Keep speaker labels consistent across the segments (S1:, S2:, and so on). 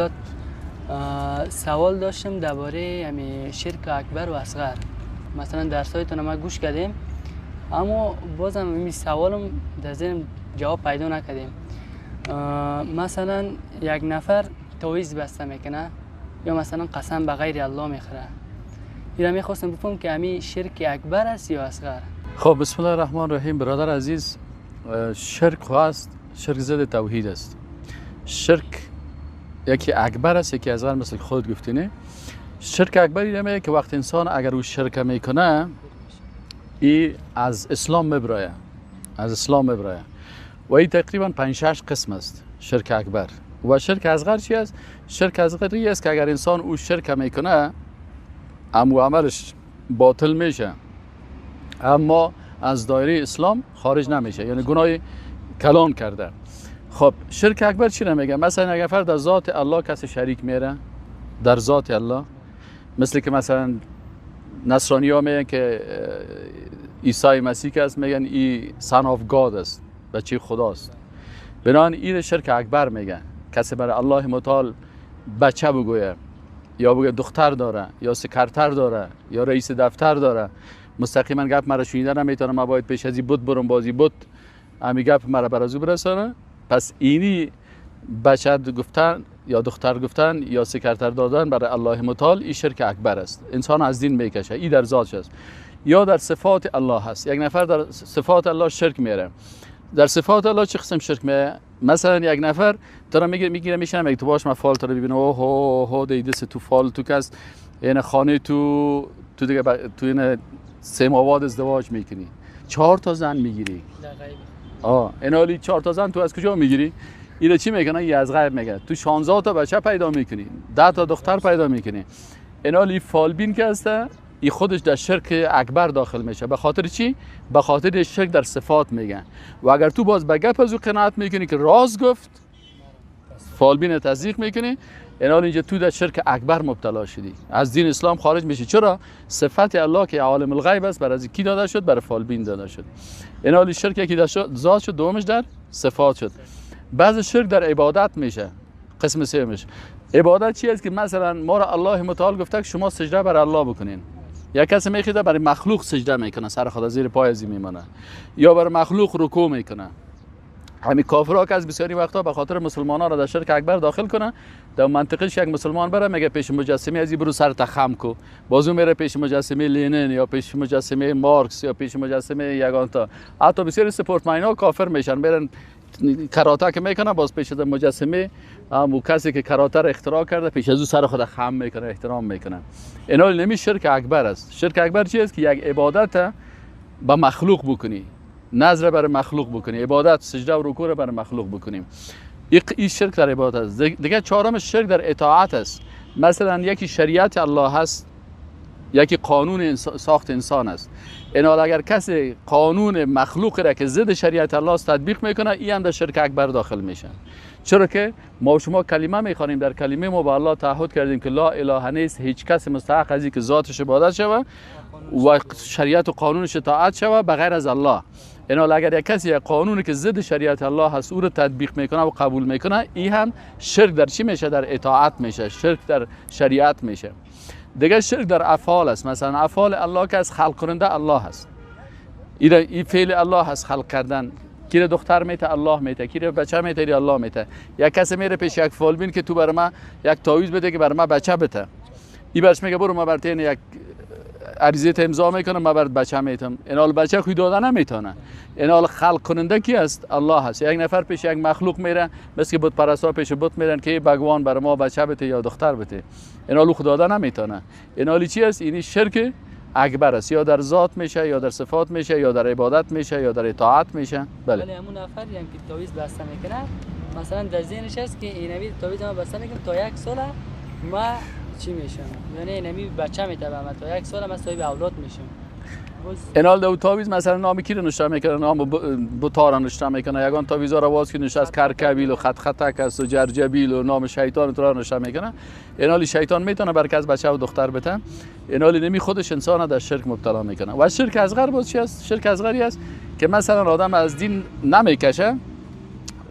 S1: استاد، سوال داشتم درباره همی شرک اکبر و اصغر. مثلا درسایتون ما گوش کردیم، اما بازم این سوالم در ذهنم جواب پیدا نکردیم. مثلا یک نفر تعویذ بسته میکنه یا مثلا قسم به غیر الله میخوره، اینا میخواستم بفهم که همی شرک اکبر است یا اصغر.
S2: خب بسم الله الرحمن الرحیم. برادر عزیز، شرک هست، شرک ضد توحید است. شرک یکی اکبر است یکی اصغر، مثل که خودت گفتی نه. شرک اکبر اینه که وقت انسان اگر او شرک میکنه ای از اسلام مبرایه، از اسلام مبرایه و این تقریبا 5-6 قسم است شرک اکبر. و شرک اصغر چی است؟ شرک اصغر است که اگر انسان او شرک میکنه امو عملش باطل میشه، اما از دایره اسلام خارج نمیشه، یعنی گناه کلان کرده. خب شرک اکبر چی نمیگه؟ مثلا اگر فرد در ذات الله کسی شریک میره، در ذات الله، مثل که مثلا نصرانی ها میگن که عیسی مسیح است، میگن ای son of God است، بچه خداست. بنابراین این شرک اکبر میگن. کسی برای الله متعال بچه بگویه یا بگه دختر داره یا سکرتر داره یا رئیس دفتر داره، مستقیما گپ مرا شنیده نمیتونه، ما باید پیش از این بت برم بازی بت امی گپ مرا بر از او برسانه. پس اینی بچه گفتن یا دختر گفتن یا سکرتر دادن برای الله متعال این شرک اکبر است، انسان از دین میکشه. این در ذاتش است. یا در صفات الله هست، یک نفر در صفات الله شرک میره. در صفات الله چه قسم شرک میره؟ مثلا یک نفر تو میگیره میشنه میگه تو باش من فال تو رو ببینم، اوه هو دیده تو فال تو کس، یعنی خانه تو تو دیگه تو این سه مواد ازدواج میکنی، 4 تا زن میگیری. اینالی 4 تا زن تو از کجا میگیری؟ اینا چی میکنن؟ یه از غیب میگه تو 16 تا بچه پیدا میکنی، 10 تا دختر پیدا میکنی. اینالی فالبین که هسته ای خودش در شرک اکبر داخل میشه. به خاطر چی؟ به خاطر شرک در صفات میگن. و اگر تو باز به گپ از او قناعت میکنی که راز گفت، فالبین تصدیق میکنی، اینال اینجا تو در شرک اکبر مبتلا شدی، از دین اسلام خارج میشی. چرا؟ صفت الله که عالم الغیب است برای کی داده شد؟ برای فالبین داده شد. اینال شرک یکی در ذات شد، دومش در صفات شد. بعض شرک در عبادت میشه، قسم سومش. عبادت چی است؟ که مثلا ما را الله متعال گفته که شما سجده بر الله بکنین. یک کسی میخواد برای مخلوق سجده میکنه، سر خدا زیر پای ازی میمانه، یا برای مخلوق رکوع میکنه. همین کافرها که از بسیاری وقتا به خاطر مسلمان ها را در شرک اکبر داخل کنه، در منطقهش یک مسلمان بره میگه پیش مجسمه ازی برو سر تخم کو، بازو میره پیش مجسمه لنین یا پیش مجسمه مارکس یا پیش مجسمه یگانتا. حتی بسیاری سپورتمین ها کافر میشن، میرن کراته که میکنه، باز پیش مجسمه همون کسی که کراته را اختراع کرده پیش از او سر خود خم میکنه، احترام میکنه. اینا نمی شرک اکبر است. شرک اکبر چی است؟ که یک عبادت به مخلوق بکنی، نظر بر مخلوق بکنی، عبادت سجده و رکوع بر مخلوق بکنیم. این شرک در عبادت است. دیگه چهارم شرک در اطاعت است. مثلا یکی شریعت الله هست، یکی قانون ساخت انسان است. اینا اگر کسی قانون مخلوق را که ضد شریعت الله است تطبیق میکنه، این هم در شرک اکبر داخل میشن. چرا که ما و شما کلمه میخوانیم، در کلمه ما به الله تعهد کردیم که لا اله نیست، هیچ کس مستحق از اینکه ذاتش عبادت شود و شریعت و قانونش اطاعت شود بغیر از الله. اینا اگر یک کسی یک قانونی که ضد شریعت الله هست او را تطبیق میکنه و قبول میکنه، این هم شرک در چی میشه؟ در اطاعت میشه، شرک در شریعت میشه. دیگه شرک در افعال است. مثلا افعال الله که از خلق کننده الله هست، این فعل الله هست، خلق کردن. کی دختر میته الله میته، کی بچه میته الله میته. یک کسی میره پیش یک فالبین که تو برای من یک تعویذ بده که برای من بچه بده، این برش میگه برو من برات یک عریضه امضا میکنم، من برات بچه میتم. اینال بچه خود داده نمیتونه. اینال خلق کننده کی است؟ الله هست. یک نفر پیش یک مخلوق میره، مثل که بت پرستا پیش بت میرن که بگوان برای ما بچه بده یا دختر بده، اینال خود داده نمیتونه. اینال چی است؟ اینی شرک اکبر است. یا در ذات میشه، یا در صفات میشه، یا در عبادت میشه، یا در اطاعت میشه. بله.
S1: ولی همون نفری هم که تعویذ بسته میکنه، مثلا در ذهنش است که اینمی تعویذ ما بسته میکنم تا یک سال ما چی میشم، یعنی اینمی بچه میته به من، تا یک سال من صاحب اولاد میشم.
S2: اینال دو تعویذ مثلا نام کی رو نوشته میکنه؟ نام بوتا رو نوشته میکنه. یگان تعویذا رو باز که نوشته از کرکبیل و خط خطک است و جرجبیل و نام شیطان تو رو نوشته میکنه. اینال شیطان میتونه بر کس بچه و دختر بته. اینال نمی خودش انسان در شرک مبتلا میکنه. و شرک اصغر باز چی است؟ شرک اصغری است که مثلا آدم از دین نمیکشه،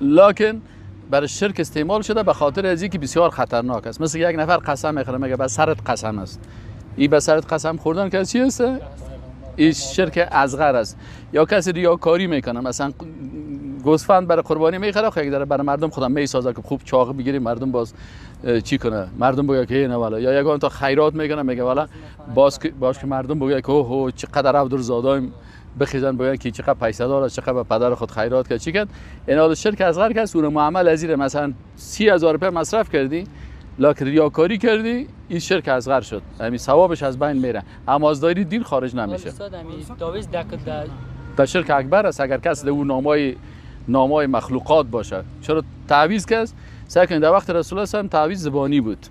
S2: لکن برای شرک استعمال شده به خاطر از اینکه بسیار خطرناک است. مثل یک نفر قسم میخوره میگه به سرت قسم است، این به سرت قسم خوردن که چی است؟ این شرک اصغر است. یا کسی ریاکاری میکنه، مثلا گوسفند برای قربانی میخره، خب داره برای مردم خودم میسازه که خوب چاق بگیری مردم باز چی کنه، مردم بگه که نه والا. یا یگان تا خیرات میکنه میگه والا باز که مردم بگه که اوه چقدر عبدالزادایم بخیزن بگن که چقدر پیسه داره، چقدر به پدر خود خیرات کرد، چی کرد. این حال شرک اصغر که اون معامل ازیر مثلا 30,000 روپیه مصرف کردی لکن ریاکاری کردی، این شرک اصغر شد، همین ثوابش از بین میره، اما از دایره دین خارج نمیشه. در شرک اکبر است اگر کس در اون نامای مخلوقات باشه. چرا تعویذ که است؟ سعی کنید در وقت رسول الله صلی الله علیه و تعویذ زبانی بود.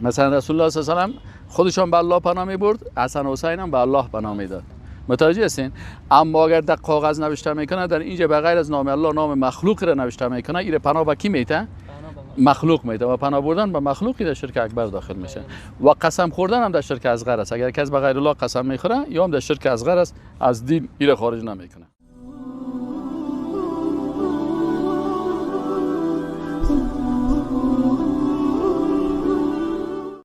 S2: مثلا رسول الله صلی الله علیه و خودشان به الله پناه میبرد، حسن حسین هم به الله پناه میداد. متوجه هستین؟ اما اگر در کاغذ نوشته میکنه، در اینجا به غیر از نام الله نام مخلوق را نوشته میکنه، این پناه به کی میته؟ مخلوق میده و پناه بردن به مخلوقی در شرک اکبر داخل میشه. و قسم خوردن هم در شرک اصغر است. اگر کس به غیر الله قسم میخوره یا هم در شرک اصغر است، از دین ایره خارج نمیکنه.